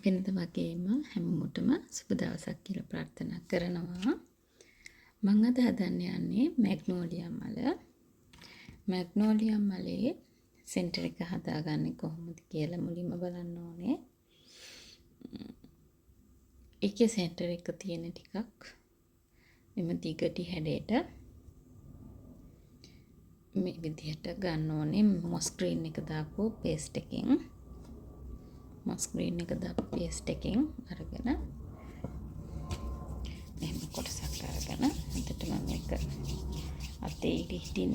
වෙනද වගේම හැමෝටම සුබ දවසක් කියලා ප්‍රාර්ථනා කරනවා. මං අද හදන්න යන්නේ මැග්නෝලියා මල. මැග්නෝලියා මලේ සෙන්ටර් එක හදාගන්නේ කොහොමද කියලා මුලින්ම බලන්න ඕනේ. ඒකේ සෙන්ටර් එක තියෙන ටිකක් එම දිගටි හැඩයට මේ විදිහට ගන්න ඕනේ මොස් ග්‍රීන් එක දාපු පේස්ට් එකෙන්. මොස් ග්‍රීන් එක දාපු පේස්ට් එකෙන් අරගෙන මෙහෙම කොටසක් අරගෙන හොඳට මම මේක අතේ ඉරි හිටින්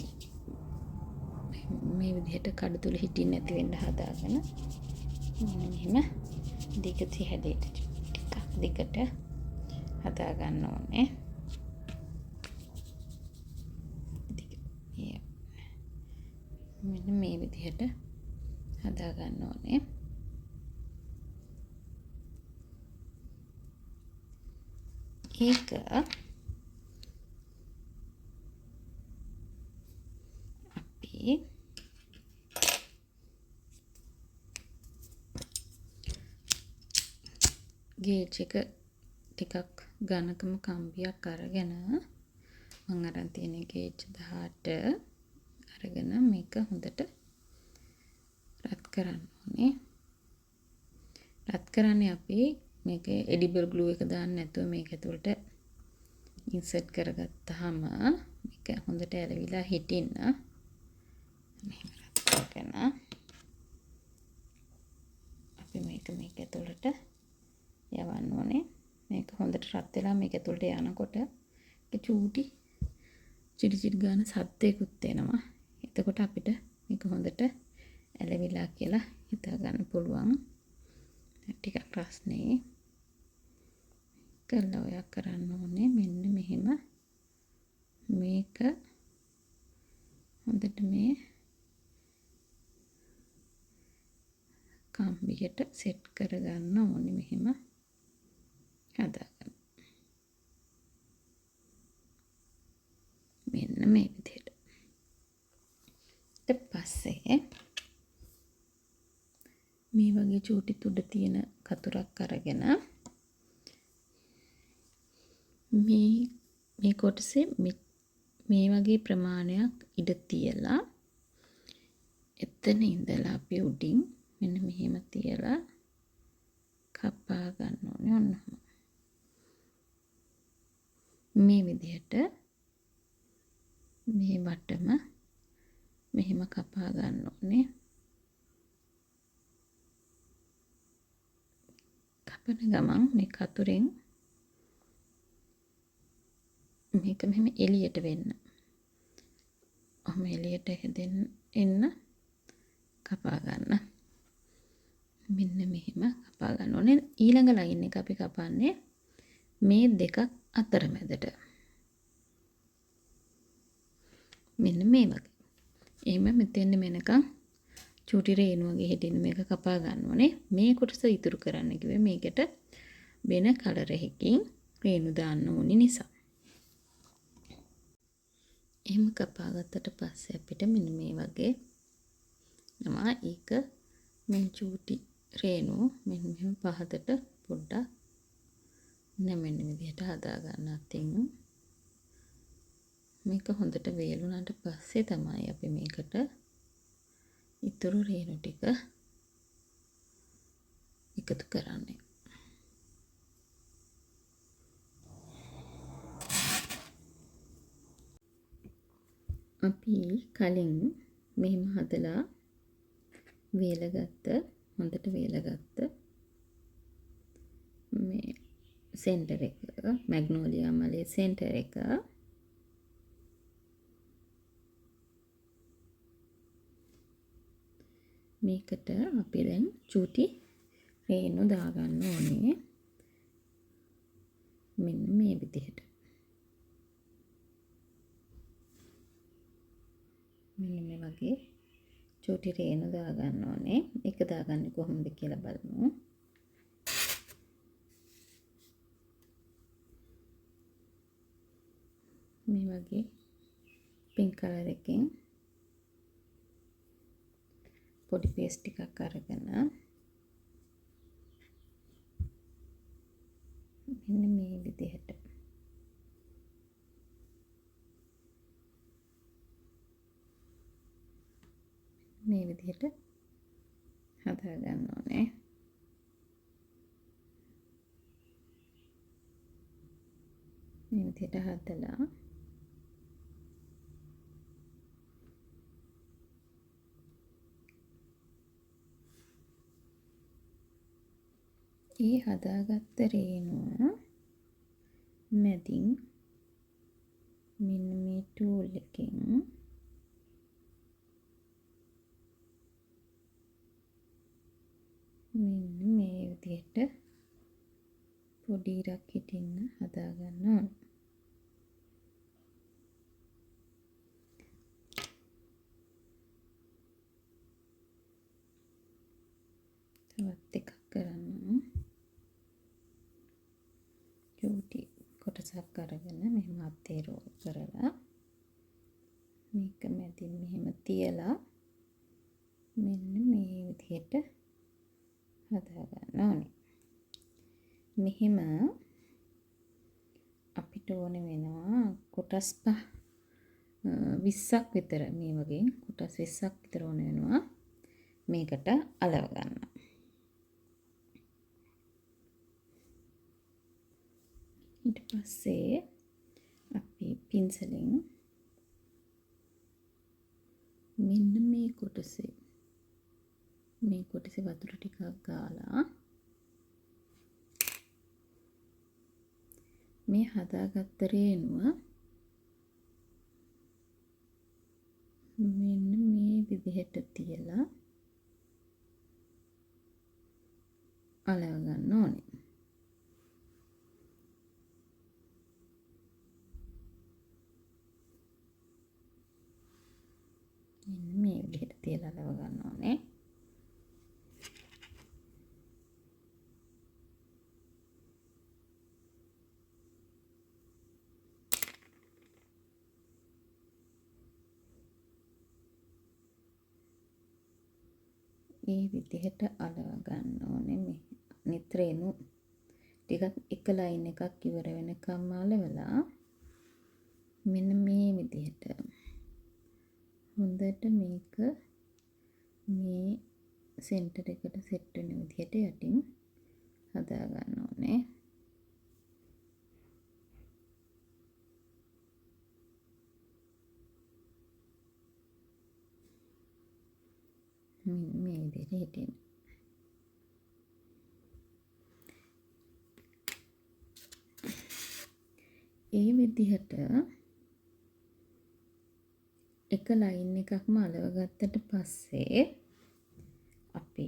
මේ විදිහට කඩතුළු හිටින් නැති වෙන්න හදාගෙන මෙන්න මෙහෙම දිගටි හැඩයට ටිකක් දිගට හදා ගන්න ඕනේ. මෙන්න මේ විදිහට හදා ගන්න ඕනේ. ඒක අපි ගේජ් එක ටිකක් ඝනකම කම්බියක් අරගෙන මං අරන් තියෙන ගේජ් 18 අරගෙන මේක හොඳට රත් කරන්න ඕනේ. රත් කරන්නේ අපි මේක එඩිබල් ග්ලූ එක දාන්න නැතුව මේක ඇතුළට ඉන්සර්ට් කරගත්තාම මේක හොඳට ඇලවිලා හිටින්න. මෙහෙම රත් කරගෙන අපි මේක ඇතුළට යවන්න ඕනේ. මේක හොඳට රත් වෙලා මේක ඇතුළට යනකොට ඒක චූටි චිරි චිරි ගාන සද්දයකුත් එනවා. එතකොට අපිට මේක හොඳට ඇලවිලා කියලා හිතා ගන්න පුළුවන්. ටිකක් රස්නේ කරලා ඔයා කරන්න ඕනේ මෙන්න මෙහෙම මේක හොඳට මේ කම්බියට සෙට් කරගන්න ඕනේ. මෙහෙම හදාගන්න මෙන්න මේ විදිහට. ඊට පස්සේ මේ වගේ චූටි තුඩ තියෙන කතුරක් අරගෙන මේ කොටසේ මේ වගේ ප්‍රමාණයක් ඉඩ තියලා එතන ඉඳලා අපි උඩින් මෙන්න මෙහෙම තියලා කපා ගන්න ඕනේ. ඔන්න ඔහොම. මේ විදිහට මේ වටම මෙහෙම කපා ගන්න ඕනේ. කපන ගමන් මේ කතුරෙන් මේක මෙහෙම එළියට වෙන්න. ඔහොම එළියට හැදෙන්න එන්න කපා ගන්න. මෙන්න මෙහෙම කපා ගන්න ඕනේ. ඊළඟ ලයින් එක අපි කපන්නේ මේ දෙකක් අතරමැදට. මෙන්න මේ වගේ. එහෙම මෙතෙන් මෙනකන් චූටි රේණු වගේ හිටින්න මේක කපා ගන්න ඕනේ. මේ කොටස ඉතුරු කරන්න කිව්වේ මේකට වෙන කලර් එකකින් රේණු දාන්න ඕනි නිසා. එහෙම කපා ගත්තට පස්සේ අපිට මෙන්න මේ වගේ නම ඒක මේ චූටි රේණු මෙන්න මෙහෙම පහතට පොඩ්ඩක් නැමෙන විදිහට හදා ගන්න. අතින් මේක හොඳට වේලුණාට පස්සේ තමයි අපි මේකට ඉතුරු රේණු ටික එකතු කරන්නේ. අපි කලින් මෙහෙම හදලා වේලගත්ත, හොඳට වේලගත්ත මේ සෙන්ටර් එක, මැග්නෝලියා මලේ සෙන්ටර් එක මේකට අපි දැන් චූටි රේණු දාගන්න ඕනේ. මෙන්න මේ විදිහට. මෙන්න මේ වගේ චූටි රේණු දාගන්න ඕනේ. ඒක දාගන්නේ කොහොමද කියලා බලමු. මේ වගේ පින්ක් කලර් එකෙන් පොඩි පේස්ට් ටිකක් අරගෙන විදිහට. මේ විදිහට හදා ගන්න ඕනේ. මේ විදිහට හදලා ඒ හදාගත්ත රේණුව මැදින් මෙන්න මේ ටූල් එකෙන් මෙන්න මේ විදිහට පොඩි ඉරක් හිටින්න හදාගන්න ඕන. තවත් එකක් කරන්න. චූටි කොටසක් අරගෙන මෙහෙම අතේ රෝල් කරලා මේක මැදින් මෙහෙම තියලා මෙන්න මේ විදිහට හදා ගන්න ඕනේ. මෙහෙම අපිට ඕන වෙනවා කොටස් 20ක් විතර, මේ වගේ කොටස් 20ක් විතර ඕන වෙනවා මේකට අලව ගන්න. ඊට පස්සේ අපි පින්සලෙන් මෙන්න මේ කොටසේ වතුර ටිකක් ගාලා මේ හදාගත්ත රේණුව මෙන්න මේ විදිහට තියලා අලව ගන්න ඕනේ. මෙන්න මේ විදිහට තියලා අලව ගන්න ඕනේ. මේ විදිහට අලව ගන්න ඕනේ. මේ අනිත් රේණු ටිකක් එක ලයින් එකක් ඉවර වෙනකම් අලවලා මෙන්න මේ විදිහට හොඳට මේක මේ සෙන්ටර් එකට සෙට් වෙන විදිහට යටින් හදා ගන්න ඕනේ. මේ විදිහට හිටින්න. ඒ විදිහට එක ලයින් එකක්ම අලව ගත්තට පස්සේ අපි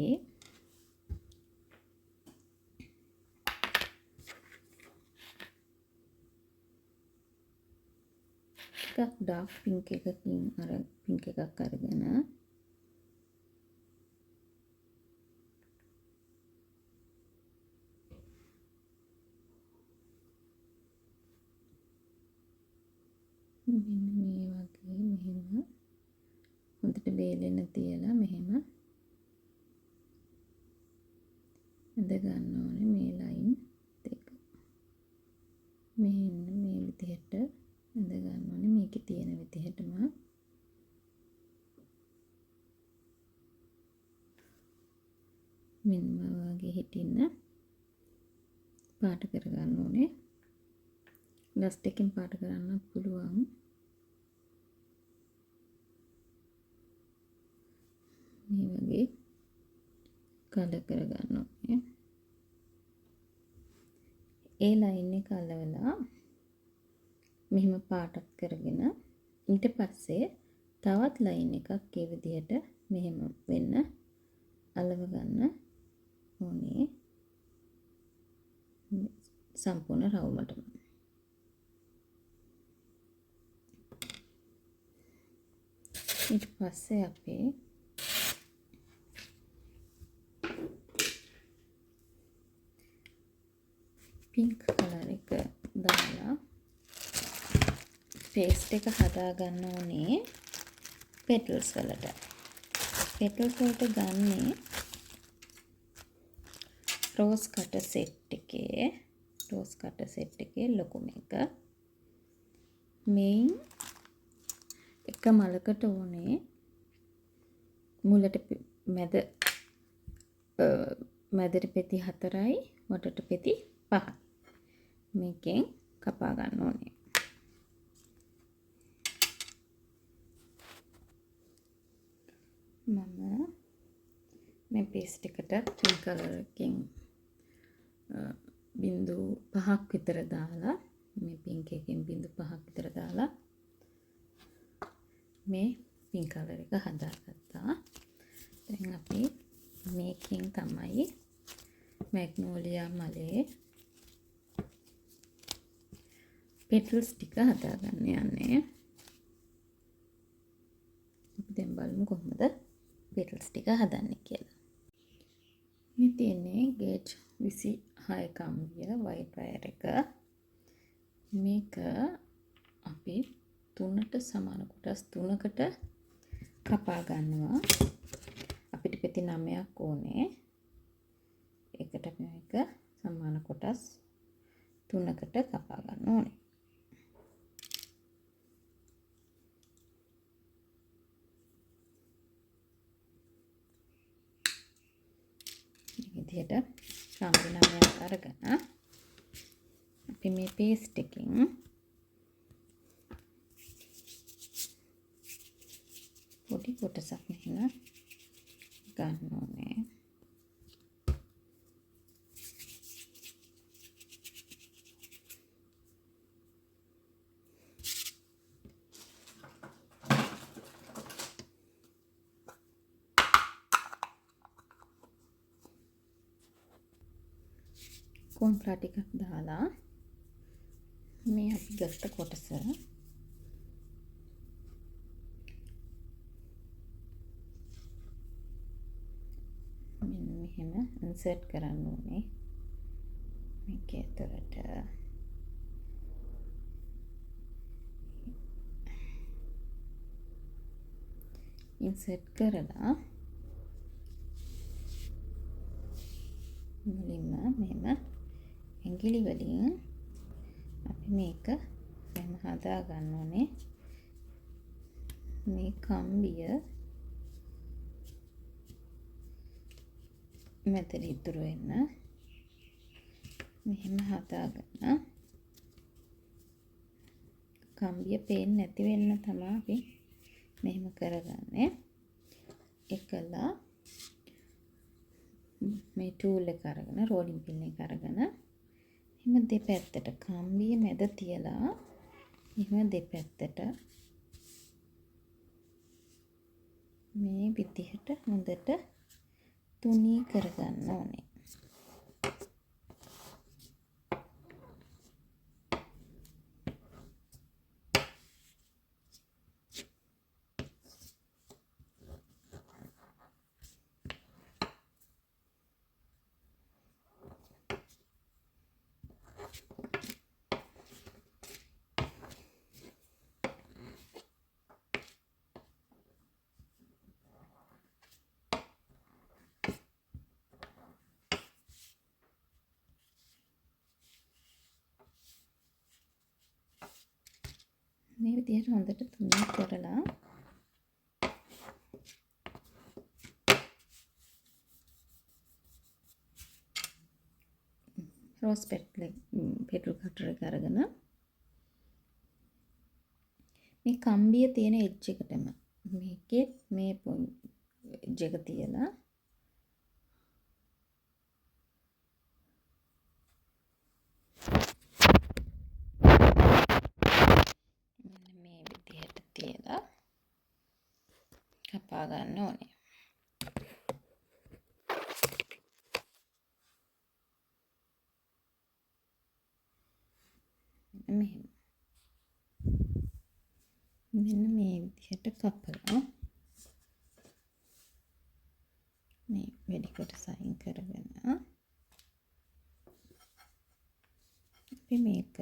ටිකක් ඩාර්ක් පින්ක් එකකින් අර පින්ක් එකක් අරගෙන මෙන්න මේ වගේ මෙහෙම හොඳට වේලෙන තියලා මෙහෙම ඇඳ ගන්න ඕනේ මේ ලයින් දෙක. මෙහෙන්න මේ විදිහට ඇඳ ගන්න ඕනේ මේකේ තියෙන විදිහටම. මෙන්න මේ වගේ හිටින්න පාට කරගන්න ඕනේ. ඩස්ට් එකෙන් පාට කරන්න පුළුවන්. මේ වගේ කලර් කරගන්න ඕනේ. ඒ ලයින් එක අලවලා මෙහෙම පාටක් කරගෙන ඊට පස්සේ තවත් ලයින් එකක් ඒ විදිහට මෙහෙම වෙන්න අලව ගන්න ඕනේ සම්පූර්ණ රවුමටම. ඊට පස්සේ අපි පින්ක් කලර් එක දාලා පේස්ට් එක හදා ගන්න ඕනේ පෙටල්ස් වලට. පෙටල්ස් වලට ගන්නේ රෝස් කට සෙට් එකේ රෝස් කටර් සෙට් එකේ ලොකුම එක. මේන් එක මලකට ඕනේ මුලට මැදට පෙති 4යි වටට පෙති 5යි. මේකෙන් කපා ගන්න ඕනේ. මම මේ පේස්ට් එකට පින්ක් කලර් එකෙන් බිංදු 5ක් විතර දාලා, මේ පින්ක් එකෙන් බිංදු 5ක් විතර දාලා මේ පින්ක් කලර් එක හදාගත්තා. දැන් අපි මේකෙන් තමයි මැග්නෝලියා මලේ පෙටල්ස් ටික හදාගන්න යන්නේ. අපි දැන් බලමු කොහොමද පෙටල්ස් ටික හදන්නේ කියලා. මේ තියෙන්නේ ගේජ් 26 කම්බිය වයිට් වයර් එක. මේක අපි තුනට සමාන කොටස් තුනකට කපා ගන්නවා. අපිට පෙති 9ක් ඕනේ. ඒකට අපි මේක සමාන කොටස් තුනකට කපා ගන්න ඕනේ. මේ විදිහට කම්බි 9ක් අරගෙන අපි මේ පේස්ට් එකෙන් පොඩි කොටසක් මෙහෙම ගන්න ඕනේ. කොන්ෆ්ලා ටිකක් දාලා මේ අපි ගත්ත කොටස මෙන්න මෙහෙම ඉන්සර්ට් කරන්න ඕනේ මේක ඇතුළට. ඉන්සර්ට් කරලා මුලින්ම මෙහෙම ඇඟිලි වලින් අපි මේක මෙහෙම හදා ගන්න ඕනේ. මේ කම්බිය මැදට ඉතුරු වෙන්න මෙහෙම හදාගන්න. කම්බිය පේන්නේ නැති වෙන්න තමයි අපි මෙහෙම කරගන්නේ. එකලා මේ ටූල් එක අරගෙන, රෝලින් පින් එක අරගෙන එහෙම දෙපැත්තට කම්බිය මැද තියලා එහෙම දෙපැත්තට මේ විදිහට හොඳට තුනී කරගන්න ඕනේ. මේ විදිහට හොඳට තුනී කරලා රෝස් පෙටල් කටර් එක අරගෙන මේ කම්බිය තියෙන එජ් එකටම මේකේ මේ එජ් එක තියලා මෙන්න මේ විදිහට තියලා කපා ගන්න ඕනේ. මෙහෙම. මෙන්න මේ විදිහට කපලා මේ වැඩි කොටස අයින් කරගෙන අපි මේක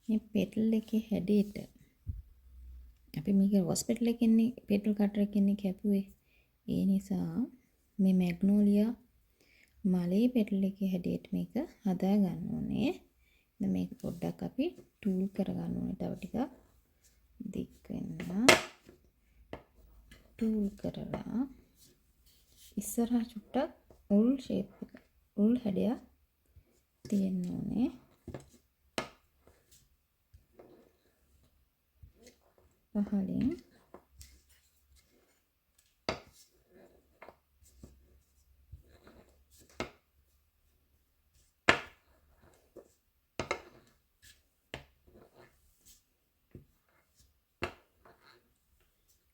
මේ පෙටල් එකේ හැඩයට අපි මේක රෝස් පෙටල් එකෙන්නේ පෙටල් කටර් එකෙන්නේ කැපුවේ. ඒ නිසා මේ මැග්නෝලියා මලේ පෙටල් එකේ හැඩයට මේක හදා ගන්න ඕනේ. දැන් මේක පොඩ්ඩක් අපි ටූල් කරගන්න ඕනේ. තව ටිකක් දික් වෙන්න ටූල් කරලා ඉස්සරහා චුට්ටක් උල් ෂේප් එක, උල් හැඩයක් තියෙන්න ඕනේ. පහලින්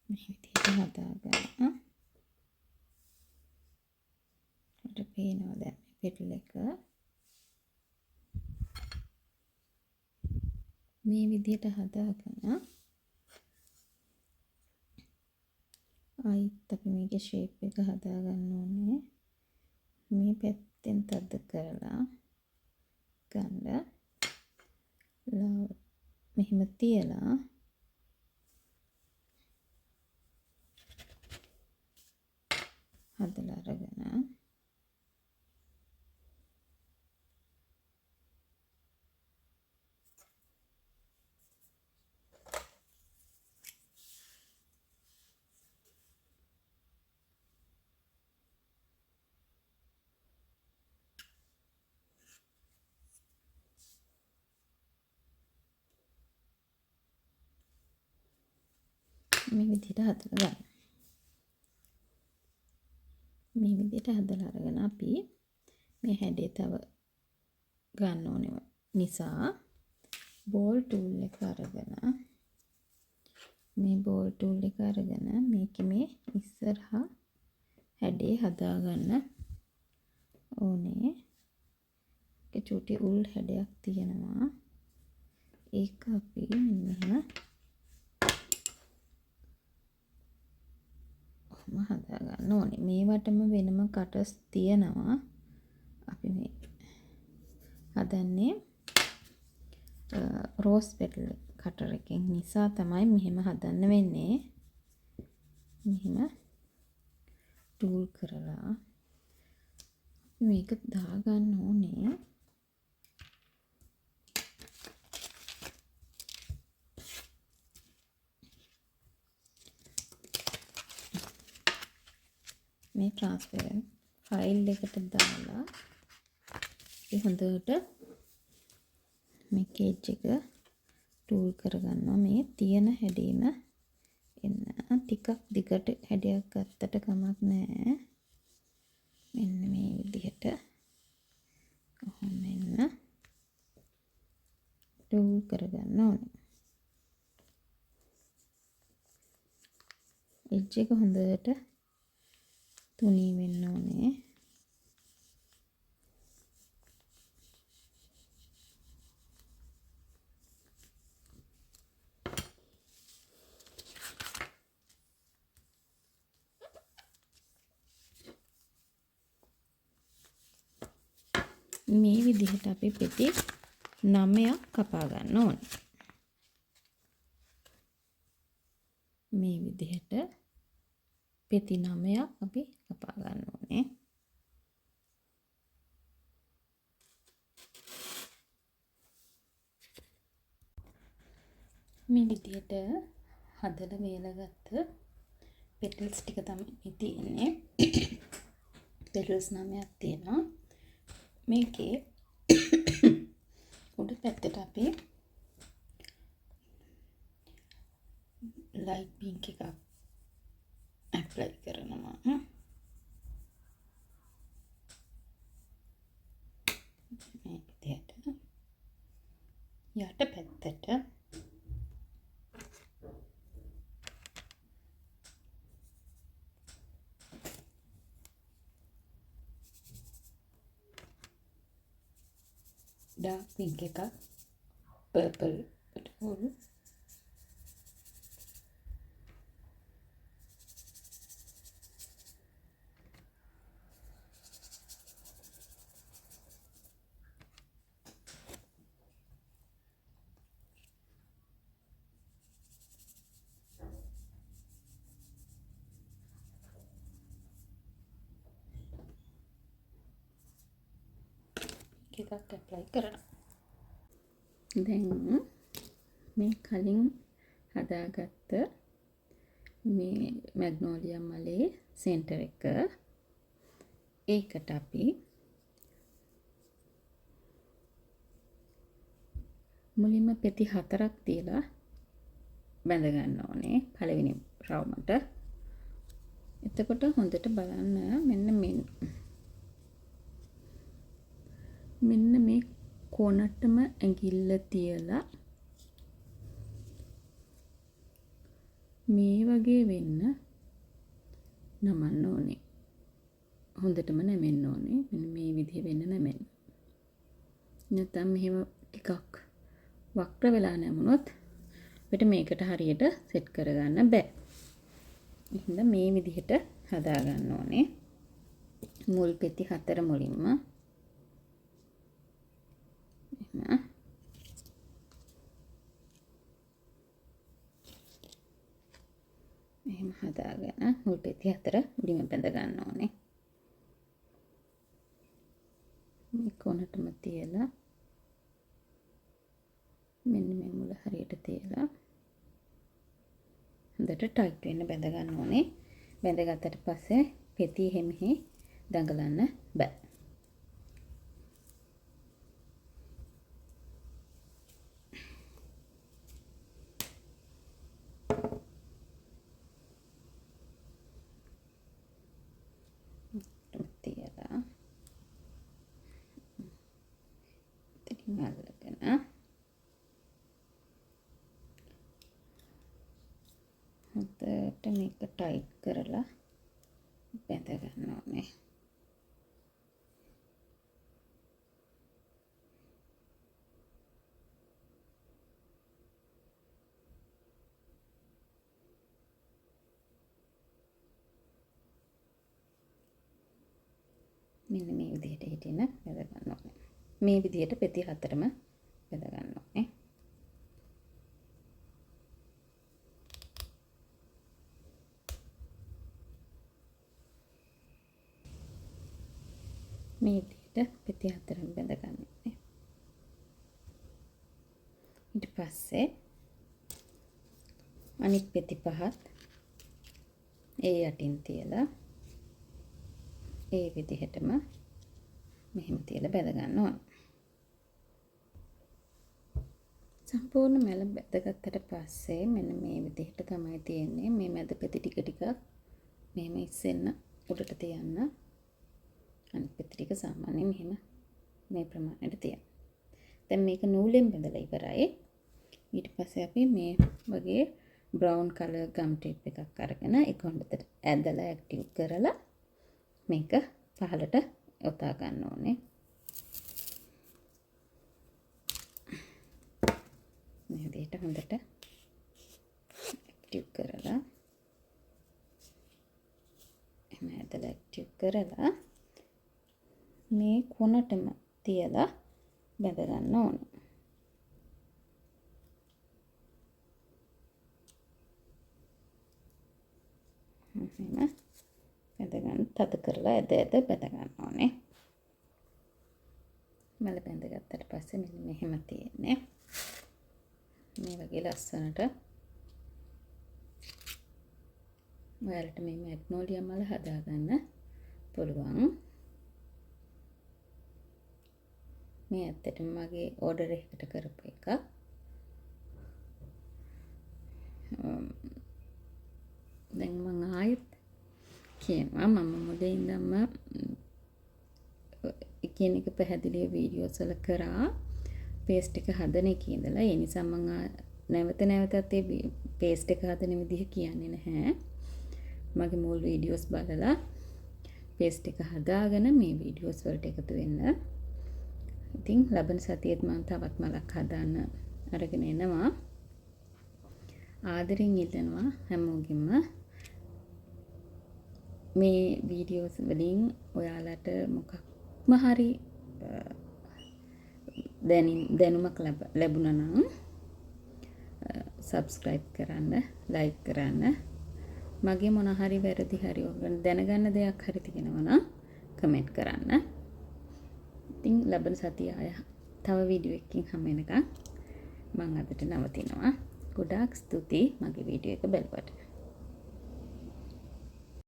මේ විදිහට හදාගන්න. මට පේනවා දැන් මේ පෙටල් එක. මේ විදිහට හදාගෙන ආයිත් අපි මේකේ ෂේප් එක හදාගන්න ඕනේ. මේ පැත්තෙන් තද කරලා ගන්න. මෙහෙම තියලා හදලා අරගෙන මේ විදිහට හදලා ගන්න. මේ විදිහට හදලා අරගෙන අපි මේ හැඩය තව ගන්න ඕනේ නිසා බෝල් ටූල් එක අරගෙන මේ බෝල් ටූල් එක අරගෙන මේකේ මේ ඉස්සරහා හැඩේ හදාගන්න ඕනේ. ඒක චූටි උල් හැඩයක් තියෙනවා. ඒක අපි මෙන්න මෙහෙම ඔහොම හදාගන්න ඕනේ. මේවටම වෙනම කටස් තියෙනවා. අපි මේ හදන්නේ රෝස් පෙටල් කටර් එකෙන් නිසා තමයි මෙහෙම හදන්න වෙන්නේ. මෙහෙම ටූල් කරලා අපි මේක දාගන්න ඕනේ. මේ ට්‍රාන්ස්පරන්ට් ෆයිල් එකට දාලා අපි හොඳට මේ කේජ් එක ටූල් කරගන්නවා. මේ තියෙන හැඩේම එන්න ටිකක් දිගට හැඩයක් ගත්තට කමක් නෑ. මෙන්න මේ විදිහට ඔහොම එන්න ටූල් කරගන්න ඕනේ. එජ් එක හොඳට තුනී වෙන්න ඕනේ. මේ විදිහට අපි පෙති 9ක් කපා ගන්න ඕනේ. මේ විදිහට පෙති 9ක් අපි කපා ගන්න ඕනේ. මේ විදිහට හදලා වේලගත්ත පෙටල්ස් ටික තමයි මේ තියෙන්නේ. පෙටල්ස් 9ක් තියෙනවා. මේකේ උඩ පැත්තට අපි ලයිට් පින්ක් එකක් ඇප්ලයි කරනවා. මේ විදිහට යට පැත්තට ඩාර්ක් පින්ක් එකක් පර්පල් වල එකක් ඇප්ලයි කරනවා. දැන් මේ කලින් හදාගත්ත මේ මැග්නෝලියා මලේ සෙන්ටර් එක, ඒකට අපි මුලින්ම පෙති 4ක් තියලා බැඳ ගන්න ඕනේ පළවෙනි රවුමට. එතකොට හොඳට බලන්න මෙන්න මේ කොනටම ඇඟිල්ල තියලා මේ වගේ වෙන්න නමන්න ඕනේ. හොඳටම නැමෙන්න ඕනේ. මෙන්න මේ විදිහ වෙන්න නැමෙන්න. නැත්නම් මෙහෙම ටිකක් වක්‍ර වෙලා නැමුණොත් අපිට මේකට හරියට සෙට් කරගන්න බෑ. එහෙනම් මේ විදිහට හදාගන්න ඕනේ. මුල් පෙති 4 මුලින්ම. එහෙම. එහෙම හදාගෙන මුල් පෙති 4 මුලින්ම බැඳ ගන්න ඕනේ. මේ කොනටම තියලා මෙන්න මේ මුල හරියට තියලා හොඳට ටයිට් වෙන්න බැඳ ගන්න ඕනේ. බැඳගත්තට පස්සේ පෙති එහෙ දඟලන්න බෑ. තියලා ඉතින් අල්ලගෙන හොඳට මේක ටයිට් කරලා බැඳ ගන්න ඕනේ. මෙන්න මේ විදිහට හිටින බැඳ ගන්න ඕනේ. මේ විදිහට පෙති 4ම බැඳ ගන්න ඕනේ. මේ විදිහට පෙති 4ම බැඳ ගන්න ඕනේ. ඊට පස්සේ අනිත් පෙති 5ත් ඒ යටින් තියලා ඒ විදිහටම මෙහෙම තියලා බැඳ ගන්න ඕන. සම්පූර්ණ මැල බැඳගත්තට පස්සේ මෙන්න මේ විදිහට තමයි තියෙන්නේ. මේ මැද පෙති ටික ටිකක් මෙහෙම ඉස්සෙන්න උඩට තියන්න. අනිත් පෙති ටික සාමාන්‍යයෙන් මෙහෙම මේ ප්‍රමාණයට තියන්න. දැන් මේක නූලෙන් බැඳලා ඉවරයි. ඊට පස්සේ අපි මේ වගේ බ්‍රවුන් කලර් ගම් ටේප් එකක් අරගෙන ඒක හොඳට ඇදලා ඇක්ටිව් කරලා මේක පහළට ඔතා ගන්න ඕනේ. මේ විදිහට හොඳට ඇක්ටිව් කරලා එහෙම ඇදලා ඇක්ටිව් කරලා මේ කොනටම තියලා බැඳ ගන්න ඕනේ. එහෙම බැඳ ගන්න, තද කරලා ඇද ඇද බැඳ ගන්න ඕනේ. මල බැඳගත්තට පස්සේ මෙන්න මෙහෙම තියෙන්නේ. මේ වගේ ලස්සනට ඔයාලට මේ මැග්නෝලියා මල හදාගන්න පුළුවන්. මේ ඇත්තටම මගේ ඕඩර් එකකට කරපු එකක්. දැන් මං ආයෙත් කියනවා, මම මුලින් ඉඳන්ම කියන එක පැහැදිලිව වීඩියෝස් වල කරා පේස්ට් එක හදන එකේ ඉඳලා. ඒ නිසා මං නැවත නැවතත් ඒ පේස්ට් එක හදන විදිහ කියන්නේ නැහැ. මගේ මුල් වීඩියෝස් බලලා පේස්ට් එක හදාගෙන මේ වීඩියෝස් වලට එකතු වෙන්න. ඉතින් ලබන සතියේත් මං තවත් මලක් හදාන්න අරගෙන එනවා. ආදරෙන් ඉල්ලනවා හැමෝගෙම මේ වීඩියෝස් වලින් ඔයාලට මොකක්ම හරි දැනුමක් ලැබුණා නම් සබ්ස්ක්‍රයිබ් කරන්න, ලයික් කරන්න. මගේ මොන හරි වැරදි හරි ඔයගොල්ලෝ දැනගන්න දෙයක් හරි තියෙනවා නම් කමෙන්ට් කරන්න. ඉතින් ඉතින් ලබන සතිය ආය තව වීඩියෝ එකකින් හමු වෙනකන් මං අදට නවතිනවා. ගොඩාක් ස්තුතියි මගේ වීඩියෝ එක බැලුවට.